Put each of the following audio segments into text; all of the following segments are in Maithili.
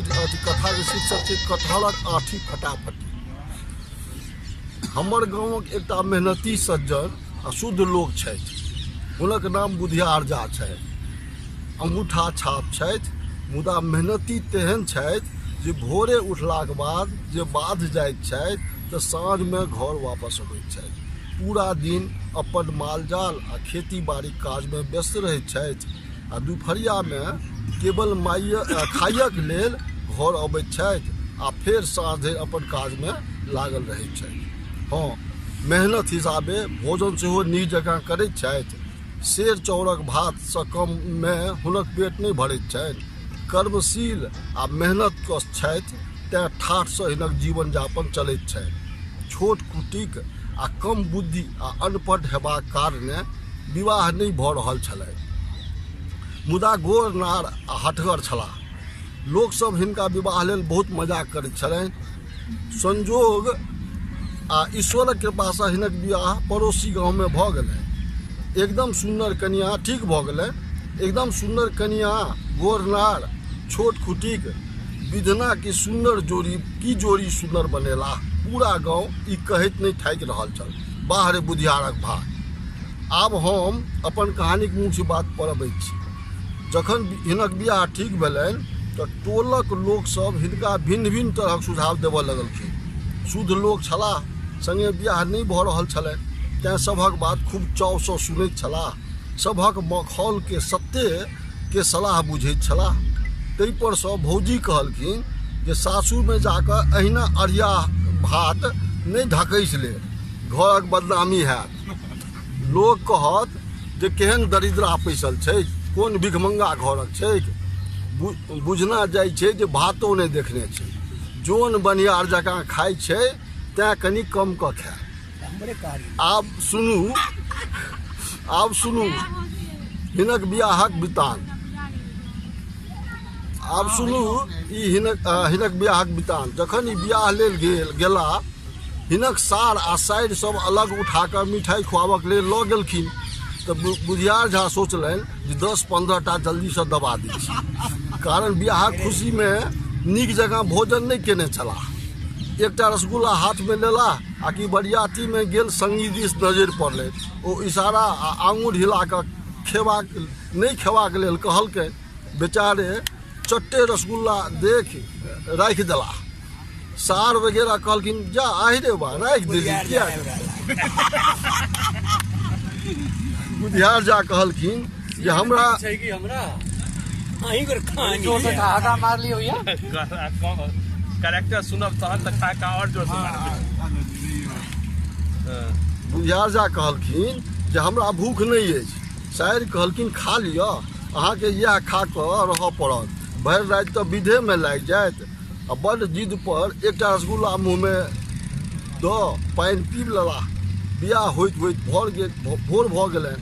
कथाके शीर्षक छै कटहरक आँठी फटाफटी। हमर गाँवक एकटा मेहनती सज्जन आ शुद्ध लोक छथि। हुनक नाम बुधियार झा छनि। अंगूठा छाप छथि, मुदा मेहनती तेहन छथि जे भोरे उठलाक बाद जे बाध जाइत छथि तऽ साँझमे घर वापस अबैत छथि। पूरा दिन अपन माल-जाल आ खेती-बाड़ीक काजमे व्यस्त रहैत छथि आ दुपहरियामे केवल खाइक लेल घर अबैत छथि आ फेर साँझ धरि अपन काजमे लागल रहैत छथि। हँ, मेहनत हिसाबे भोजन सेहो नीक जकाँ करैत छथि। सेर चाउरक भातसँ कममे हुनक पेट नहि भरैत छनि। कर्मशील आ मेहनतकश छथि तेँ ठाठसँ हिनक जीवन-यापन चलैत छनि। छोट कुटीक आ कम बुद्धि आ अनपढ़ हेबाक कारणे विवाह नहि भऽ रहल छलनि। मुदा गोर नार आ हठगर छलाह। लोक सभ हिनका विवाह लेल बहुत मजाक करैत छलनि। संजोग आ ईश्वरक कृपासँ हिनक विवाह पड़ोसी गाममे भऽ गेलनि। एकदम सुन्नर कनियाँ ठीक भऽ गेलनि। एकदम सुन्नर कनियाँ, गोर नार, छोट खुटीक विधना की सुन्नर जोड़ी की जोड़ी सुन्नर बनेलाह। पूरा गाँव ई कहैत नहि थाकि रहल छल। वाह रे बुधियारक भाग। आब हम अपन कहानीक मुख्य बात पर अबैत छी। जखन हिनक बियाह ठीक भेलनि तऽ टोलक लोक सब हिनका भिन्न-भिन्न तरहक सुझाव देबऽ लगलखिन। शुद्ध लोक छलाह, संगे बियाह नहि भऽ रहल छलनि, तेँ सभक बात खूब चावसँ सुनैत छलाह। सभक मखौल के सत्ते के सलाह बुझैत छलाह। ताहि पर सँ भौजी कहलखिन जे सासुरमे जा कऽ एहिना अढ़िया भात नहि ढकसि ले, घरक बदनामी हैत। लोक कहत जे केहन दरिद्रा पैसल छैक, कोन भिखमंगा घरक छैक। बुझना जाइ छै जे भातो नहि देखने छै, जोन बनिहार जकाँ खाइ छै, तेँ कनि कम कऽ खाय। आब सुनू, आब सुनू हिनक बियाहक वृत्तांत। आब सुनू ई हिनक बियाहक वृत्तांत। जखन ई बियाह लेल गेला, हिनक सार आ साइर सब अलग उठा कऽ मिठाई खुआबक लेल लऽ गेलखिन तऽ बुधियार झा सोचलनि जे 10-15 टा जल्दीसँ दबा दै छी, कारण बियाहक खुशीमे नीक जकाँ भोजन नहि केने छलाह। एकटा रसगुल्ला हाथमे लेलाह आ कि बरियातीमे गेल संगी दिस नजरि पड़लै। ओ इशारा आ आङुर हिला कऽ नहि खेबाक लेल कहलकै। बेचारे चट्टे रसगुल्ला देखि राखि देलाह। सार वगैरह कहलखिन जा आहि रे बा राखि देली किया। बुधियार जा कहलखिन जे हमरा छै कि हमरा अहीं कर खानी जोर से ठहाका मार लियो भैया। करेक्टर सुनब तहन तऽ ठहाका और जोर से मारबै। बुधियार जा कहलखिन जे हमरा भूख नहि अछि। सारि कहलखिन खा लिअ, अहाँके इएह खा कऽ रहऽ पड़त, भरि राति तऽ विधेमे लागि जायत। आ बड्ड जिद पर एकटा रसगुल्ला मुँहमे दऽ पानि पीब लेलाह। बियाह होइत होइत भोर भऽ गेलनि।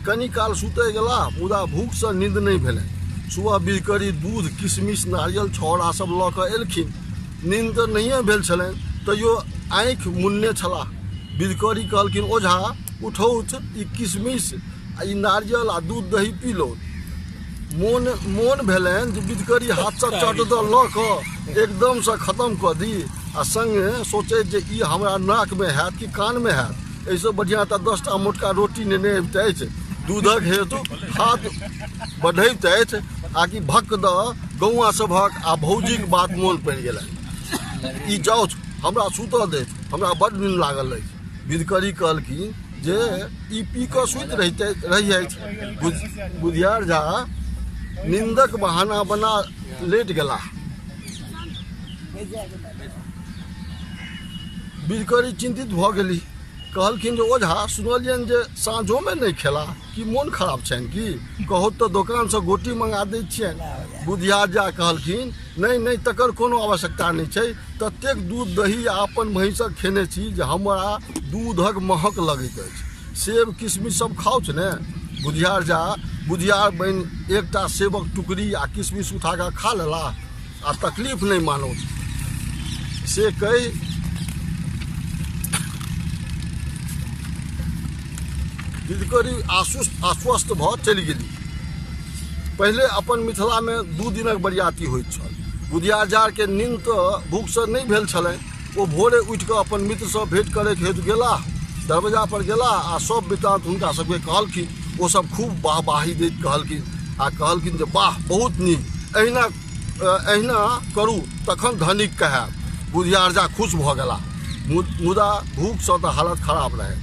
कनी काल सुतय गेलाह, मुदा भूखसँ नींद नहि भेलनि। सुबह बिहकरी दूध, किशमिश, नारियल, छहोरा सब लऽ कऽ एलखिन। नींद तऽ नहिए भेल छलनि, तैयो आँखि मुनने छलाह। बिधकरी कहलखिन ओझा उठौथ, ई किशमिश आ ई नारियल आ दूध दही पी लौथ। मोन भेलनि जे बिधकरी हाथसँ चट दऽ लऽ कऽ एकदमसँ खतम कऽ दी आ सङ्गे सोचैत जे ई हमरा नाकमे हैत कि कानमे हैत। एहिसँ बढ़िआँ तऽ 10टा मोटका रोटी नेने अबितथि, दूधक हेतु हाथ बढ़ैतथि आ कि भक्क दऽ गौआँ सभक आ भौजीक बात मोन पड़ि गेलनि। ई जाउथ, हमरा सुतऽ देत, हमरा बड्ड नींद लागल अछि। बिधकरी कहलखिन जे ई पी कऽ सुति रहितथि। बुधियार झा नींदक बहाना बना लेट गेलाह। बिधकरी चिन्तित भऽ गेली। कहलखिन जे ओझा सुनलियनि जे साँझोमे नहि खेला, की मोन खराब छनि की? कहू तऽ दोकानसँ गोटी मंगा दै छियनि। बुधियार झा कहलखिन नहि नहि, तकर कोनो आवश्यकता नहि छै, ततेक दूध दही आ अपन महींसक खेने छी जे हमरा दूधक महक लगैत अछि। सेब किशमिश सब खाउ ने। बुधियार झा बुधियार बनि एकटा सेबक टुकड़ी आ किशमिश उठा कऽ खा लेलाह आ तकलीफ नहि मानौ से कहि बिधकरी आश्वस्त भऽ चलि गेली। पहिले अपन मिथिलामे 2 दिनक बरियाती होइत छल। बुधियार झाके नींद तऽ भूखसँ नहि भेल छलनि। ओ भोरे उठि कऽ अपन मित्रसँ भेंट करैके हेतु गेलाह। दरवाजा पर गेलाह आ सब वृत्तांत हुनका सबके कहलखिन। ओ सब खूब वाहवाही दैत कहलखिन आ कहलखिन जे वाह, बहुत नीक, एहिना एहिना करू तखन धनिक कहायब। बुधियार झा खुश भऽ गेलाह, मुदा भूखसँ तऽ हालत खराब रहै।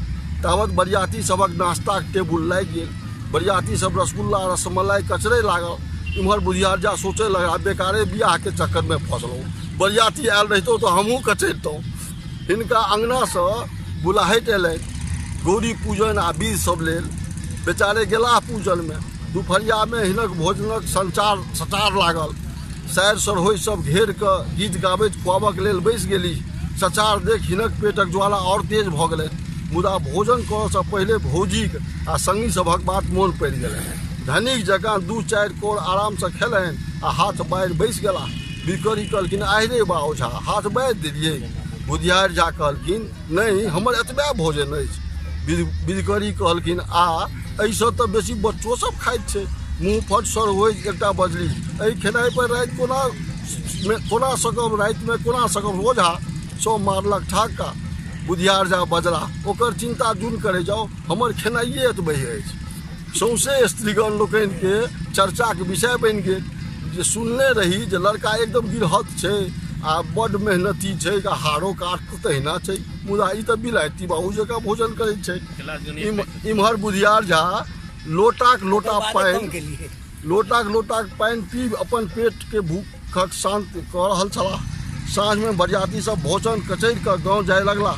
तावत बरियाती सभक नाश्ताक टेबुल लागि गेल। बरियाती सब रसगुल्ला रसमलाई कचरै लागल। इम्हर बुधियार झा सोचै लगला, बेकारे बियाहके चक्करमे फँसलहुँ, बरियाती आयल रहितहुँ तऽ हमहूँ कचरितहुँ। हिनका अङ्गनासँ बुलाहटि अयलनि गौरी पूजन आ बीज सब लेल। बेचारे गेलाह पूजनमे। दुपहरियामे हिनक भोजनक संचार सचार लागल। सारि सरहोइ सब घेर कऽ गीत गाबैत खुआबक लेल बैस गेली। सचार देख हिनक पेटक ज्वाला आओर तेज भऽ गेलनि। मुदा भोजन करऽसँ पहिले भौजीक आ संगी सभक बात मोन पड़ि गेलनि। धनिक जकाँ 2-4 कौर आरामसँ खेलनि आ हाथ बारि बैस गेलाह। बिकरी कहलखिन, आहि रे बा ओझा, हाथ बारि देलियै? बुधियार झा कहलखिन, नहि, हमर एतबे भोजन अछि। बिदकरी कहलखिन, आ एहिसँ तऽ बेसी बच्चो सब खाइत छै। मुँह फट सरहोइ एकटा बजली, एहि खेनाइ पर राति कोना सकब, रातिमे कोना सकब ओझा? सब मारलक ठहक्का। बुधियार झा बजला, ओकर चिन्ता जुन करै जाउ, हमर खेनाइए एतबे अछि। सौंसे स्त्रीगण लोकनिके चर्चाके विषय बनि गेल जे सुनने रही जे लड़का एकदम गिरहत छै आ बड्ड मेहनती छै, आ हारो काठ तऽ तहिना छै, मुदा ई तऽ बिलायती बाबू जकाँ भोजन करै छै। इम्हर बुधियार झा लोटाक लोटा पानि लोटाक लोटाक पानि पीब अपन पेटके भूखक शान्त कऽ रहल छलाह। साँझमे बरियाती सब भोजन कचरि कऽ गाँव जाय लगलाह।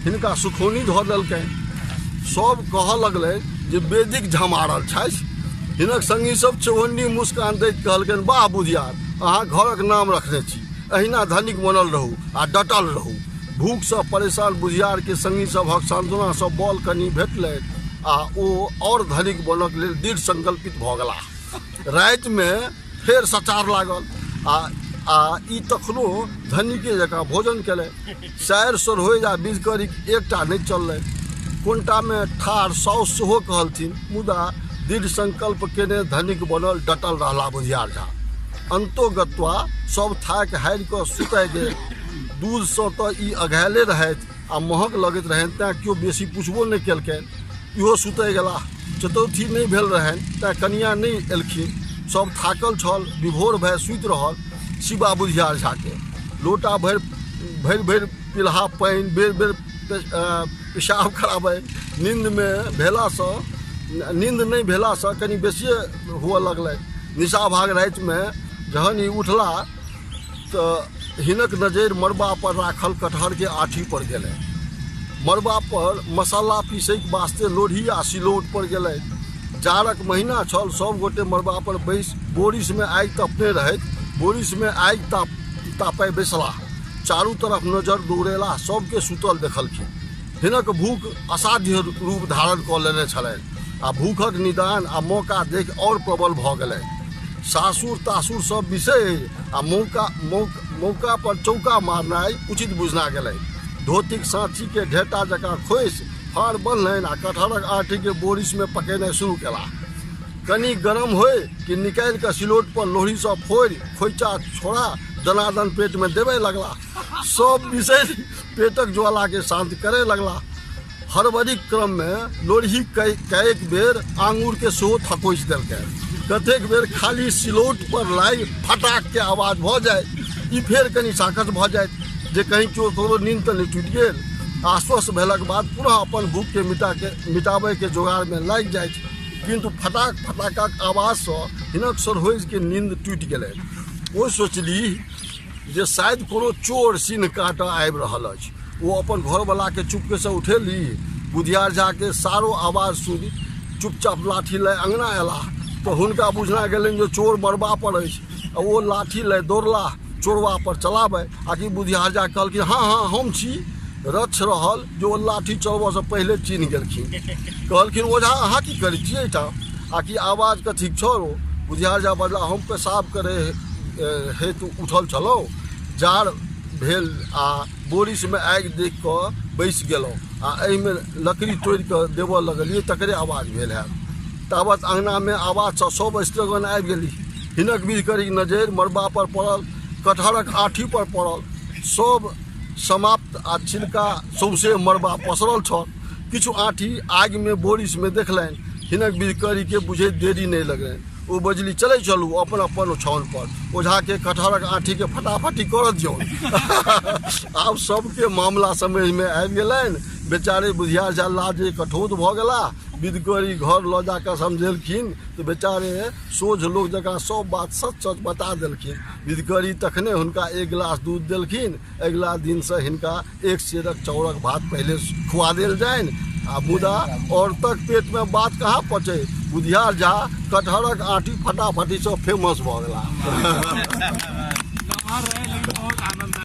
हिनका सुखौनी धऽ देलकनि। सब कहऽ लगलै जे वेदिक झमारल छथि। हिनक संगी सब चौहन्नी मुस्कान दैत कहलकनि, वाह बुधियार, अहाँ घरक नाम रखने छी, एहिना धनिक बनल रहू आ डटल रहू। भूखसँ परेशान बुधियारके संगी सभक सांत्वनासँ बल कनि भेटलनि आ ओ आओर धनिक बनक लेल दृढ़ संकल्पित भऽ गेलाह। रातिमे फेर सचार लागल आ ई तखनो धनिके जकाँ भोजन केलनि। सारि सरहोइ आ बिजकरीक एकटा नहि चललनि। कोनटामे ठाढ़ साउस सेहो कहलथिन, मुदा दृढ़ संकल्प केने धनिक बनल डटल रहला बुधियार झा। अंतोगत्वा सब थाकि हारि कऽ सुतय गेल। दूधसँ तऽ ई अघायले रहथि आ महक लगैत रहनि, तेँ केओ बेसी पुछबो नहि केलकनि। इहो सुतय गेलाह। चतुर्थी नहि भेल रहनि, तेँ कनिया नहि एलखिन। सब थाकल छल, विभोर भए सुति रहल शिवा बुधियार झाके। लोटा भरि भरि भरि पिलहा पानि बेर बेर पेशाब कराबै। नींदमे भेलासँ नींद नहि भेलासँ कनि बेसिए हुअ लगलै। निशाभाग रातिमे जहन ई उठला तऽ हिनक नजरि मड़बा पर राखल कटहरके आठी पर गेलै। मड़बा पर मसाला पीसैके वास्ते लोढ़ी आ सिलौट पर गेलै। जाड़क महीना छल, सब गोटे मड़बा पर बैस बोरिसमे आगि तपने रहथि। बोरिसमे आगि तापय बैसलाह। चारू तरफ नजर दौड़ेला, सबके सुतल देखलखिन। हिनक भूख असाध्य रूप धारण कऽ लेने छलनि आ भूखक निदान आ मौका देख आओर प्रबल भऽ गेलनि। सासुर तासुर सब बिसरि आ मौका मौका पर चौका मारनाइ उचित बुझना गेलनि। धोतीक साँचीके ढेटा जकाँ खोसि फाड़ बन्हलनि आ कटहरक आँठीके बोरिसमे पकेनाइ शुरू केलाह। कनि गरम होय कि निकालि कऽ सिलौट पर लोढ़ीसँ फोड़ि खोइचा छोड़ा दनादन पेटमे देबय लगला। सब बिसरि पेटक ज्वालाके शान्त करय लगला। हड़बड़ीक क्रममे लोढ़ी कएक बेर आंगुरके सेहो थकोचि देलकनि। कतेक बेर खाली सिलौट पर लागि फटाकके आवाज भऽ जाय। ई फेर कनि साकस भऽ जाइत जे कहीं केओ ककरो नींद तऽ नहि टूटि गेल। आश्वस्त भेलाक बाद पुनः अपन भूखके मिटाबयके जोगाड़मे लागि जाइत। किन्तु फटाक फटाकक आवाजसँ हिनक सरहोइजके नींद टूटि गेलनि। ओ सोचली जे शायद कोनो चोर सिन्ह काटऽ आबि रहल अछि। ओ अपन घरवलाके चुपकेसँ उठेली। बुधियार झाके सारो आवाज सुनि चुपचाप लाठी लय अङ्गना अयलाह तऽ हुनका बुझना गेलनि जे चोर मरबा पर अछि आ ओ लाठी लय दौड़लाह चोरबा पर चलाबय। आकि बुधियार झा कहलखिन, हाँ हाँ हम छी। रक्ष रहल जे ओ लाठी चलबऽसँ पहिले चिन्ह गेलखिन। कहलखिन, ओझा अहाँ की करै छी एहिठाम? आकि आवाज कथीक छल? बुधियार झा बजला, हम पेशाब करै हेतु उठल छलहुँ, जाड़ भेल आ बोरिसमे आगि देख कऽ बैसि गेलहुँ आ एहिमे लकड़ी तोड़ि कऽ देबऽ लगलियै, तकरे आवाज भेल हैत। तावत अङ्गनामे आवाजसँ सब स्त्रीगण आबि गेली। हिनक बिधकरीक नजरि मड़बा पर पड़ल। कटहरक आँठी पर पड़ल। सब समाप्त आ छिलका सौंसे मरबा पसरल छल। किछु आँठी आगिमे बोरिसमे देखलनि। हिनक विधकरीके बुझैत देरी नहि लगलनि। ओ बजली, चलै चलू अपन अपन ओछाओन पर, ओझाके कटहरक आँठीके फटाफटी करऽ दियौन। आब सबके मामला समझमे आबि गेलनि। बेचारे बुधियार झा लाजे कठौत भऽ गेला। विधकरी घर लऽ जाकऽ समझेलखिन तऽ बेचारे सोझ लोक जकाँ सब बात सच सच बता देलखिन। विधकरी तखने हुनका एक गिलास दूध देलखिन। अगिला दिनसँ हिनका एक सेरक चाउरक भात पहिले खुआ देल जानि। आ मुदा औरतक पेटमे बात कहाँ पचै। बुधियार झा कटहरक आँठी फटाफटीसँ फेमस भऽ गेला। नमहर रहे लेकिन बहुत आनंद।